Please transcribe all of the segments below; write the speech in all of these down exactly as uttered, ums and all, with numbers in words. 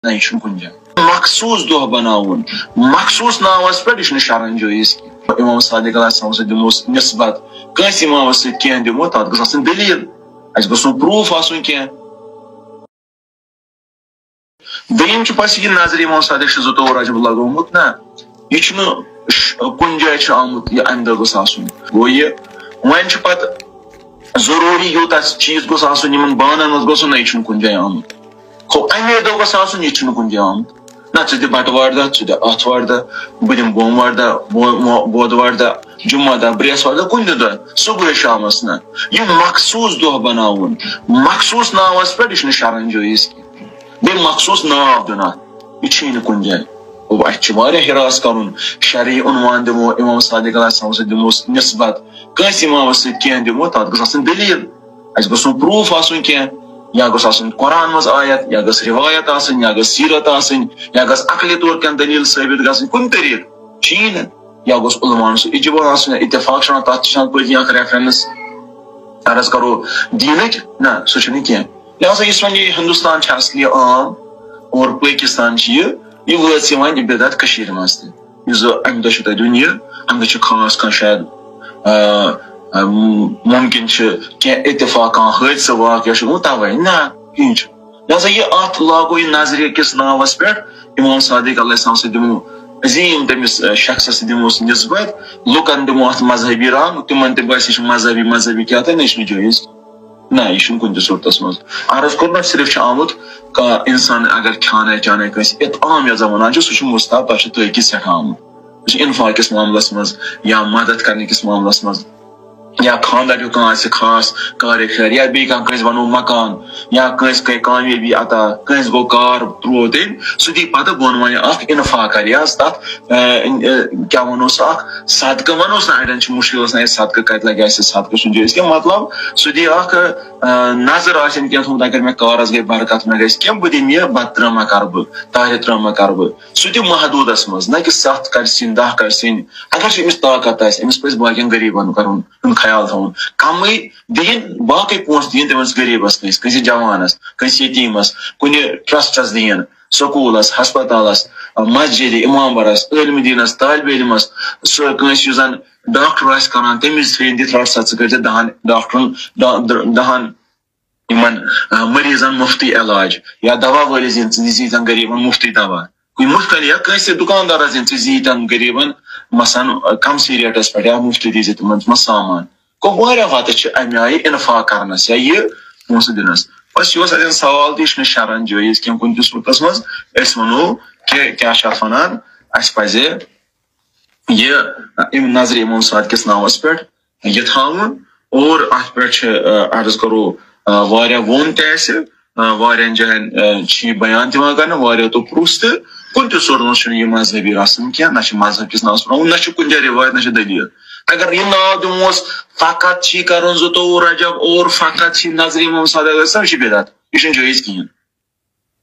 نہ، یہِ چھُنہٕ کُنہِ جایہِ۔ مخصوٗص دۄہ بناوُن مخصوٗص ناوس پٮ۪ٹھ، یہِ چھُنہٕ شرعن جٲیز کینٛہہ۔ امام صادق علیہ السلام سۭتۍ دِموس نسبت، کٲنٛسہِ امامس سۭتۍ کینٛہہ دِمو، تتھ گٔژھ آسٕنۍ دٔلیٖل، اسہِ گوٚژھ نہٕ پروٗف آسُن کینٛہہ۔ دوٚیِم چھُ پَتہٕ یہِ نظرِ امام صادق چھُ زٕتووُہ رجب لگومُت نا، یہِ چھُنہٕ ش-، کُنہِ جایہِ چھُ آمُت یہِ امہِ دۄہ گوٚژھ آسُن۔ گوٚو یہِ، وۄنۍ چھُ پَتہٕ ضروٗری یوٗتاہ چیٖز گوٚژھ آسُن یِمن بانن منٛز گوٚژھ نہٕ، یہِ چھُنہٕ کُنہِ جایہِ آمُت۔ ہُہ اَمے دۄہ گوٚژھ آسُن، یہِ تہِ چھُنہٕ کُنہِ جایہِ آمُت۔ نہ، ژٕ دِ بٹوارِ دۄہ، ژٕ دِ آتھوارِ دۄہ، بہٕ دِمہٕ بوموارِ دۄہ، بو-، مو-، بودوارِ دۄہ، جمعہ دۄہ، برٛیسوارِ دۄہ، کُنہِ تہِ دۄہ، صبحٲے شامس نہ۔ یہِ مخصوٗص دۄہ بناوُن، مخصوٗص ناوس پٮ۪ٹھ، یہِ چھُنہٕ شرعن جٲیز کینٛہہ۔ بیٚیہِ مخصوٗص ناو دیُن اتھ، یہِ چھُیی نہٕ کُنہِ جایہِ۔ گوٚو، اَسہِ چھُ واریاہ ہراس کرُن، شرعی عنوان دِمو، امام صادق علیہ السلام سۭتۍ دِموس نسبت، کٲنٛسہِ امامس سۭتۍ کینٛہہ دِمو، تتھ گٔژھ آسٕنۍ دلیٖل۔ اَسہِ گوٚژھ نہٕ پروٗف آسُن کینٛہہ، یا گوٚژھ آسُن قرآن منٛز آیت، یا گٔژھ رِوایت آسٕنۍ، یا گٔژھ سیٖرت آسٕنۍ، یا گٔژھ عقلی طور کینٛہہ دٔلیٖل ثٲبت گژھٕنۍ کُنہِ طریٖقہٕ، چھُیی نہٕ۔ یا گوٚژھ علماہن سُہ اجماع آسُن، یا اتفاق چھُ ونان، تتھ تہِ چھُ آسان پٔتۍ کِنۍ اکھ ریفرنس۔ عرض کرو دیٖنٕچ، نہ، سُہ چھُنہٕ کینٛہہ۔ لہذا یُس وۄنۍ یہِ ہندوستان چھُ اصلی عام اور پٲکستان چھُ یہِ، یہِ وٲژ یہِ وۄنۍ یہِ بدعت کٔشیٖرِ منٛز تہِ۔ یُس زَن اَمہِ دۄہ چھُ تۄہہِ دیُن یہِ، اَمہِ دۄہ چھُ خاص کانٛہہ شاید، آ، آ، مُمکِن چھُ کینٛہہ اتفاق، کانٛہہ حٲدثہٕ واقعہ چھُ گوٚمُت، تَوَے۔ نہ، کِہیٖنۍ چھُ۔ لہذا یہِ اَتھ لاگو یہِ نظرِ کِس ناوَس پٮ۪ٹھ، امام صادق علیہ السلام سۭتۍ دِمو عظیٖم تٔمِس، آ، شخصس سۭتۍ دِموس نسبت، لُکن دِمو اَتھ مذہبی رنٛگ، تِمن تہِ باسہِ یہِ چھُ مذہبی، مذہبی کیٛاہ تہٕ نہ، یہِ چھُنہٕ جٲیز۔ نہ، یہِ چھُنہٕ کُنہِ تہِ صوٗرتس منٛز۔ عرض کوٚر نہ، صرف چھُ آمُت کانٛہہ اِنسان اگر کھیٛانایہِ چانایہِ کٲنٛسہِ، اِطعام یَتھ زَن وَنان چھِ، سُہ چھُ مُستحب، تَتھ چھُ تٲکیٖد سٮ۪ٹھاہ آمُت۔ سُہ چھُ اِنفاق کِس معاملَس منٛز یا مدد کرنہٕ کِس معاملَس منٛز، یا خانٛدر ہیوٗ کانٛہہ آسہِ خاص کارِ خیر، یا بیٚیہِ کانٛہہ کٲنٛسہِ بَنوو مکان، یا کٲنٛسہِ گٔے کامیٲبی عطا، کٲنٛسہِ گوٚو کار ترٛوو تٔمۍ، سُہ دی پَتہٕ بۄن وَنہِ اَکھ اِنفاق کَرِ، یا تَتھ، اَ، اَ، کیٛاہ وَنو سُہ، اَکھ صدقہٕ وَنوس نہ، اَڑٮ۪ن چھُ مُشکِل آسان، ہے، صدقہٕ کَتہِ لَگہِ اَسہِ، صدقہٕ چھُنہٕ جٲیِز کینٛہہ۔ مطلب، سُہ دی اَکھ، آ، نظر آسن کینٛہہ تھوٚمُت، اگر مےٚ کارَس گٔے برکت، مےٚ گژھِ کینٛہہ، بہٕ دِمہٕ یہِ، بَتہٕ ترٛامہ کَرٕ بہٕ، تاہرِ ترٛامہ کَرٕ بہٕ۔ سُہ تہِ محدوٗدَس منٛز، نہ کہِ سَتھ کَرِ سِنۍ، دَہ کَرِ سِنۍ۔ اگر چھُ أمِس طاقت آسہِ، أمِس پَزِ باقیَن غریٖبَن کَرُن، ہُنٛد خیال تھاوُن۔ کَمٕے دِیِن، باقٕے پونٛسہٕ دِیِن تٔمِس غریٖبَس کٲنٛسہِ، کٲنٛسہِ جوانَس، کٲنٛسہِ یتیٖمَس، کُنہِ ٹرٛسٹَس دِیِن، سکوٗلَس، ہسپتالَس، مسجدِ، امام برس، عٲلمِ دیٖنَس، طالبِ علمَس، سُہ کٲنٛسہِ یُس زَن ڈاکٹر آسہِ کران، تٔمِس تھٲیِن دِتھ، رَٹ سا ژٕ کٔرۍ زِ دَہَن ڈاکٹرَن، دَ-، دَ-، دَہَن یِمَن، آ، مریضَن مُفتی علاج، یا دوا وٲلِس دِن ژٕ زیٖتَن غریٖبَن مُفتی دوا۔ کُنہِ مُختٔلِف یا کٲنٛسہِ دُکاندارَس دِن ژٕ زیٖتَن غریٖبَن، مثلاً، آ، کَمسٕے ریٹَس پٮ۪ٹھ یا مُفتی دی زِ تِمَن، تِمَن سامان۔ گوٚو، واریاہ وَتہٕ چھِ اَمہِ آیہِ اِنفاق کرنَس یا یہِ پونٛسہٕ دِنَس۔ بَس، یہِ اوس اَتٮ۪ن سوال تہٕ یہِ چھُنہٕ شرعن جٲیِز کینٛہہ کُنہِ تہِ صوٗرتَس منٛز۔ أسۍ وَنو کہِ کیٛاہ چھِ اَتھ وَنان، اَسہِ پَزِ یہِ، اَمہِ نظرِ امام صادق کِس ناوَس پٮ۪ٹھ یہِ تھاوُن۔ اور اَتھ پٮ۪ٹھ چھِ، آ، عرض کرو، آ، واریاہ ووٚن تہِ اَسہِ، آ، واریاہَن جایَن، آ، چھِ یہِ بیان تہِ یِوان کرنہٕ، واریاہو تو پرُژھ تہِ۔ کُنہِ تہِ صوٗرتَس منٛز چھُنہٕ یہِ مذہبی رسم کینٛہہ، نہ چھِ مذہب کِس ناوَس پٮ۪ٹھ آمُت، نہ چھِ کُنہِ جایہِ رِوایت، نہ چھِ دٔلیٖل۔ اگر یہِ ناو دِموس، فقط چھِ یہِ کَرُن زٕتووُہ رجب اور فقط چھِ نظرِ امام صادق گژھان، یہِ چھِ بدعت، یہِ چھُنہٕ جٲیِز کِہیٖنۍ۔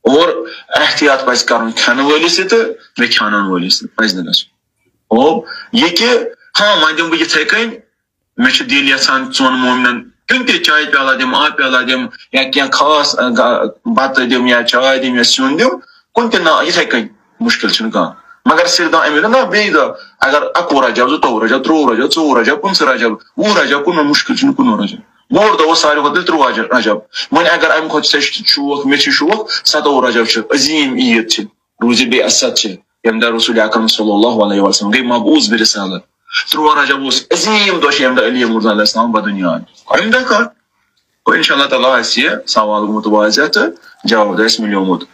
اور احتیاط پَزِ کَرُن کھٮ۪نہٕ وٲلِس تہِ تہٕ بیٚیہِ کھٮ۪ناوَن وٲلِس تہِ، پَزِ نہٕ گژھُن۔ او، یہِ کہِ، ہاں، وۄنۍ دِمہٕ بہٕ یِتھَے کٔنۍ، مےٚ چھُ دِل یَژھان ژۄن مومنَن کُنہِ تہِ چایہِ پیالہ دِمہٕ، آبہٕ پیالہ دِمہٕ، یا کینٛہہ خاص، اَ، گا-، بَتہٕ دِمہٕ یا چاے دِمہٕ یا سیُن دِمہٕ، کُنہِ تہِ نا، یِتھَے کٔنۍ مُشکِل چھُنہٕ کانٛہہ۔ مگر صرف دَپان اَمہِ دۄہ نا، بیٚیہِ دۄہ، اگر اَکوُہ رجب، زٕتووُہ رجب، ترٛۆوُہ رجب، ژۆوُہ رجب، پٕنٛژٕہ رجب، وُہ رجب، کُنوُہ، مُشکِل چھُنہٕ کُنوُہ رجب۔ بوٚڑ دۄہ اوس ساروی کھۄتہٕ تیٚلہِ تُرٛواہ ج-، رجب۔ وۄنۍ اگر اَمہِ کھۄتہٕ ژےٚ چھُ شوق، مےٚ چھُ شوق، سَتووُہ رجب چھُ عظیٖم عیٖد چھِ، روزِ بے اَسَد چھِ، ییٚمہِ دۄہ رسول اکرم صلی اللہ علیہ وسلم گٔے مبعوث برسالت۔ تُرٛواہ رجب اوس عظیٖم دۄہ چھُ، ییٚمہِ دۄہ علی مرتضیٰ علیہ السلام بدُنیاد۔ اَمہِ دۄہ کَر؟ گوٚو، انشاءاللہ تعالیٰ آسہِ یہِ سوال گوٚمُت واضح تہٕ جواب آسہِ مِلیومُت۔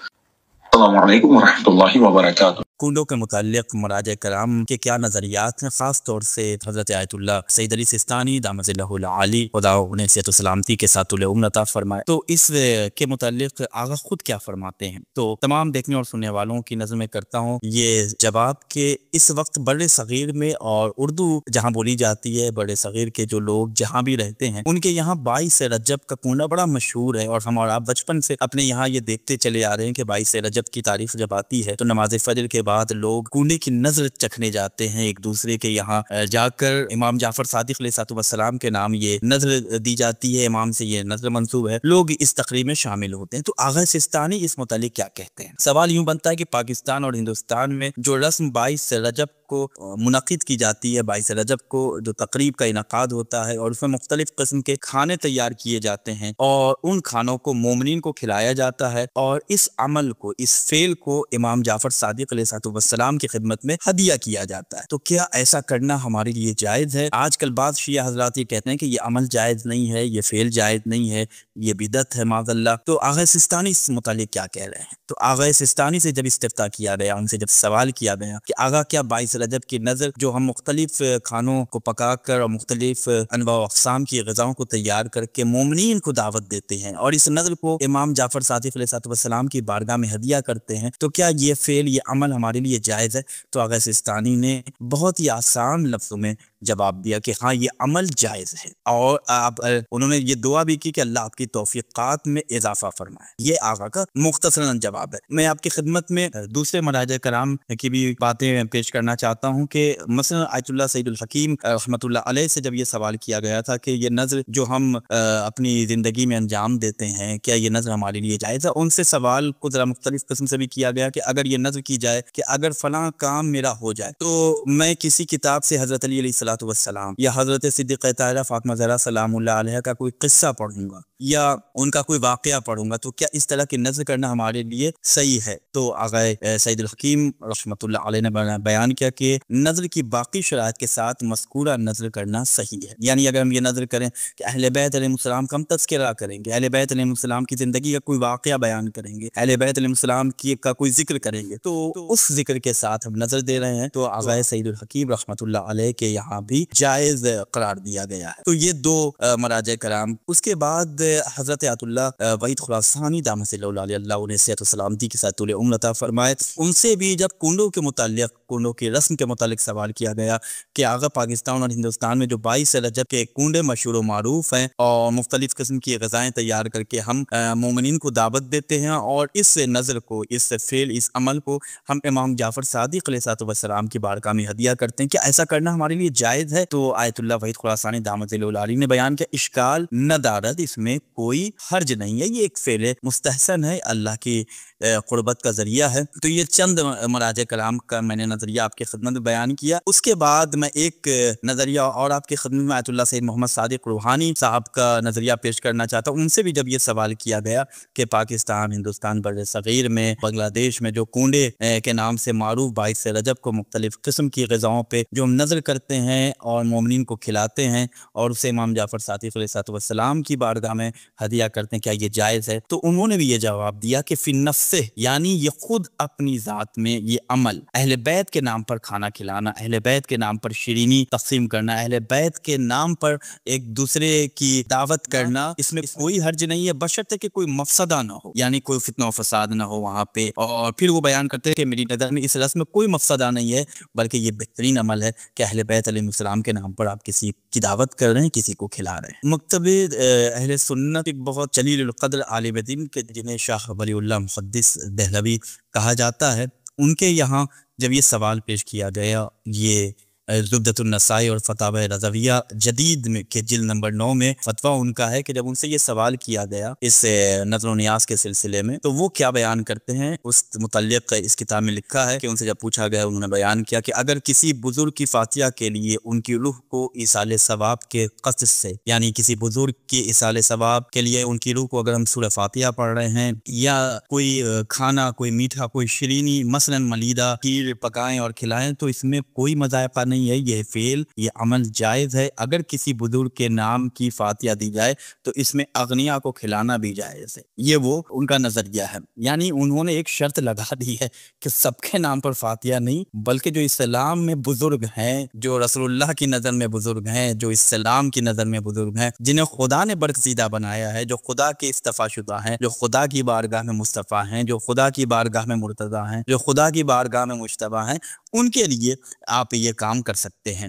السلام علیکم ورحمۃ اللہ وبرکاتہ۔ کنڈوں کے متعلق مراجع کرام کے کیا نظریات ہیں، خاص طور سے حضرت آیت اللہ سید علی سستانی دامت ظلہ العالی، خدا انہیں صحت و سلامتی کے ساتھ طول عمر عطا فرمائے۔ تو اس کے متعلق آغا خود کیا فرماتے ہیں؟ تو تمام دیکھنے اور سننے والوں کی نظر میں کرتا ہوں یہ جواب کہ اس وقت بر صغیر میں اور اردو جہاں بولی جاتی ہے، بر صغیر کے جو لوگ جہاں بھی رہتے ہیں، ان کے یہاں بائیس رجب کا کنڈا بڑا مشہور ہے اور ہم اور آپ بچپن سے اپنے یہاں یہ دیکھتے چلے آ رہے ہیں کہ بائیس رجب کی تاریخ جب آتی ہے تو نماز فجر کے بعد لوگ کنڈے کی نذر چکھنے جاتے ہیں ایک دوسرے کے یہاں، جا کر امام جعفر صادق علیہ الصلوۃ والسلام کے نام یہ نذر دی جاتی ہے، امام سے یہ نذر منسوب ہے، لوگ اس تقریب میں شامل ہوتے ہیں۔ تو آغا سستانی اس متعلق کیا کہتے ہیں؟ سوال یوں بنتا ہے کہ پاکستان اور ہندوستان میں جو رسم بائیس رجب کو منعقد کی جاتی ہے، بائیس رجب کو جو تقریب کا انعقاد ہوتا ہے اور اس میں مختلف قسم کے کھانے تیار کیے جاتے ہیں اور ان کھانوں کو مومنین کو کھلایا جاتا ہے، اور اس عمل کو، اس فعل کو امام جعفر صادق علیہ الصلوۃ والسلام کی خدمت میں ہدیہ کیا جاتا ہے۔ تو کیا ایسا کرنا ہمارے لیے جائز ہے؟ آج کل بعض شیعہ حضرات یہ کہتے ہیں کہ یہ عمل جائز نہیں ہے، یہ فعل جائز نہیں ہے، یہ بدعت ہے معاذ اللہ۔ تو آغا سستانی اس متعلق کیا کہہ رہے ہیں؟ تو آغا سستانی سے جب استفتاء کیا گیا، ان سے جب سوال کیا گیا کہ آغا، کیا بائیس رجب کی نذر جو ہم مختلف کھانوں کو پکا کر اور مختلف انواع و اقسام کی غذاؤں کو تیار کر کے مومنین کو دعوت دیتے ہیں اور اس نذر کو امام جعفر صادق علیہ الصلوۃ والسلام کی بارگاہ میں ہدیہ کرتے ہیں، تو کیا یہ فعل، یہ عمل ہمارے لیے جائز ہے؟ تو آغا سستانی نے بہت ہی آسان لفظوں میں جواب دیا کہ ہاں، یہ عمل جائز ہے۔ اور آپ، انہوں نے یہ دعا بھی کی کہ اللہ آپ کی توفیقات میں اضافہ فرمائے۔ یہ آغا کا مختصراً جواب ہے۔ میں آپ کی خدمت میں دوسرے مراجع کرام کی بھی باتیں پیش کرنا چاہتا ہوں کہ مثلاً آیت اللہ سعید الحکیم رحمۃ اللہ علیہ سے جب یہ سوال کیا گیا تھا کہ یہ نذر جو ہم، آ، اپنی زندگی میں انجام دیتے ہیں، کیا یہ نذر ہمارے لیے جائز ہے؟ ان سے سوال کو ذرا مختلف قسم سے بھی کیا گیا کہ اگر یہ نذر کی جائے کہ اگر فلاں کام میرا ہو جائے تو میں کسی کتاب سے حضرت علی علیہ الصلوۃ والسلام یا حضرت صدیقہ طاہرہ فاطمہ زہرا سلام اللہ علیہ کا کوئی قصہ پڑھوں گا یا ان کا کوئی واقعہ پڑھوں گا، تو کیا اس طرح کی نذر کرنا ہمارے لیے صحیح ہے؟ تو آغا، اے، سعید الحکیم رحمۃ اللہ علیہ نے بنا-، بیان کیا کہ نذر کی باقی شرائط کے ساتھ مذکورہ نذر کرنا صحیح ہے۔ یعنی اگر ہم یہ نذر کریں کہ اہل بیت علیہ السلام کا ہم تذکرہ کریں گے، اہل بیت علیہ السلام کی زندگی کا کوئی واقعہ بیان کریں گے، اہل بیت علیہ السلام کی، کا کوئی ذکر کریں گے، تو اس ذکر کے ساتھ ہم نذر دے رہے ہیں۔ تو آغا سعید الحکیم رحمۃ اللہ علیہ کے یہاں بھی جائز قرار دیا گیا ہے۔ تو یہ دو، آ، مراجع کرام۔ اس کے بعد حضرت آیت اللہ، آ، وحید خراسانی دامت اللہ علیہ، اللہ انہیں صحت و سلامتی کے ساتھ طول عمر عطا فرمائے، ان سے بھی جب کنڈوں کے متعلق، کنڈوں کی رسم کے متعلق سوال کیا گیا کہ آغا، پاکستان اور ہندوستان میں جو بائیس رجب کے کنڈے مشہور و معروف ہیں اور مختلف قسم کی غذائیں تیار کر کے ہم، آ، مومنین کو دعوت دیتے ہیں اور اس نذر کو، اس فعل، اس عمل کو ہم امام جعفر صادق علیہ الصلوۃ والسلام کی بارگاہ میں ہدیہ کرتے ہیں، کیا ایسا کرنا ہمارے لیے جائز ہے؟ تو آیت اللہ وحید خراسانی دامت اللہ علیہ نے بیان کیا، اشکال ندارد، اس میں کوئی حرج نہیں ہے، یہ ایک فعل مستحسن ہے، اللہ کی، اے، قربت کا ذریعہ ہے۔ تو یہ چند مراجع کرام کا میں نے نظریہ آپ کی خدمت میں بیان کیا۔ اس کے بعد میں ایک نظریہ اور آپ کی خدمت میں آیت اللہ سید محمد صادق روحانی صاحب کا نظریہ پیش کرنا چاہتا ہوں۔ ان سے بھی جب یہ سوال کیا گیا کہ پاکستان، ہندوستان، بر صغیر میں، بنگلہ دیش میں جو کنڈے، اے، کے نام سے معروف بائیس رجب کو مختلف قسم کی غذاؤں پہ جو ہم نذر کرتے ہیں اور مومنین کو کھلاتے ہیں اور اسے امام جعفر صادق علیہ الصلوۃ والسلام کی بارگاہ میں ہدیہ کرتے ہیں، کیا یہ جائز ہے؟ تو انہوں نے بھی یہ جواب دیا کہ فی نفسہ، یعنی یہ خود اپنی ذات میں یہ عمل، اہل بیت کے نام پر کھانا کھلانا، اہل بیت کے نام پر شیرینی تقسیم کرنا، اہل بیت کے نام پر ایک دوسرے کی دعوت کرنا، اس میں کوئی حرج نہیں ہے، بشرطے کہ کوئی مفسدہ نہ ہو، یعنی کوئی فتنہ و فساد نہ ہو وہاں پہ۔ اور پھر وہ بیان کرتے ہیں کہ میری نظر میں اس رسم میں کوئی مفسدہ نہیں ہے، بلکہ یہ بہترین عمل ہے کہ اہل بیت علیہ السلام کے نام پر آپ کسی کی دعوت کر رہے ہیں، کسی کو کھلا رہے ہیں۔ مکتب، اے، اہل سنت ایک بہت جلیل القدر عالم دین کے، جنہیں شاہ ولی اللہ محدث دہلوی کہا جاتا ہے، ان کے یہاں جب یہ سوال پیش کیا گیا، یہ، اے، زبدۃ النسائی اور فتاوی رضویہ جدید میں کے جلد نمبر نو میں فتویٰ ان کا ہے کہ جب ان سے یہ سوال کیا گیا اس، اے، نذر و نیاز کے سلسلے میں، تو وہ کیا بیان کرتے ہیں؟ اس متعلق اس کتاب میں لکھا ہے کہ ان سے جب پوچھا گیا، انہوں نے بیان کیا کہ اگر کسی بزرگ کی فاتحہ کے لیے ان کی روح کو ایصال ثواب کے قصد سے، یعنی کسی بزرگ کی ایصال ثواب کے لیے ان کی روح کو اگر ہم سورہ فاتحہ پڑھ رہے ہیں یا کوئی، اے، کھانا، کوئی میٹھا، کوئی شیرینی، مثلاً ملیدہ کھیر پکائیں اور کھلائیں، تو اس میں کوئی مذائقہ نہیں ہے۔ یہ فعل، یہ عمل جائز ہے۔ اگر کسی بزرگ کے نام کی فاتحہ دی جائے تو اس میں اغنیا کو کھلانا بھی جائز ہے۔ یہ وہ ان کا نظریہ ہے، یعنی انہوں نے ایک شرط لگا دی ہے کہ سب کے نام پر فاتحہ نہیں، بلکہ جو اسلام میں بزرگ ہیں، جو رسول اللہ کی نظر میں بزرگ ہیں، جو اسلام کی نظر میں بزرگ ہیں، جنہیں خدا نے برگزیدہ بنایا ہے، جو خدا کے اصطفیٰ شدہ ہیں، جو خدا کی بارگاہ میں مصطفیٰ ہیں، جو خدا کی بارگاہ میں مرتضیٰ ہیں، جو خدا کی بارگاہ میں مجتبیٰ ہیں، ان کے لیے آپ یہ کام کر سکتے ہیں۔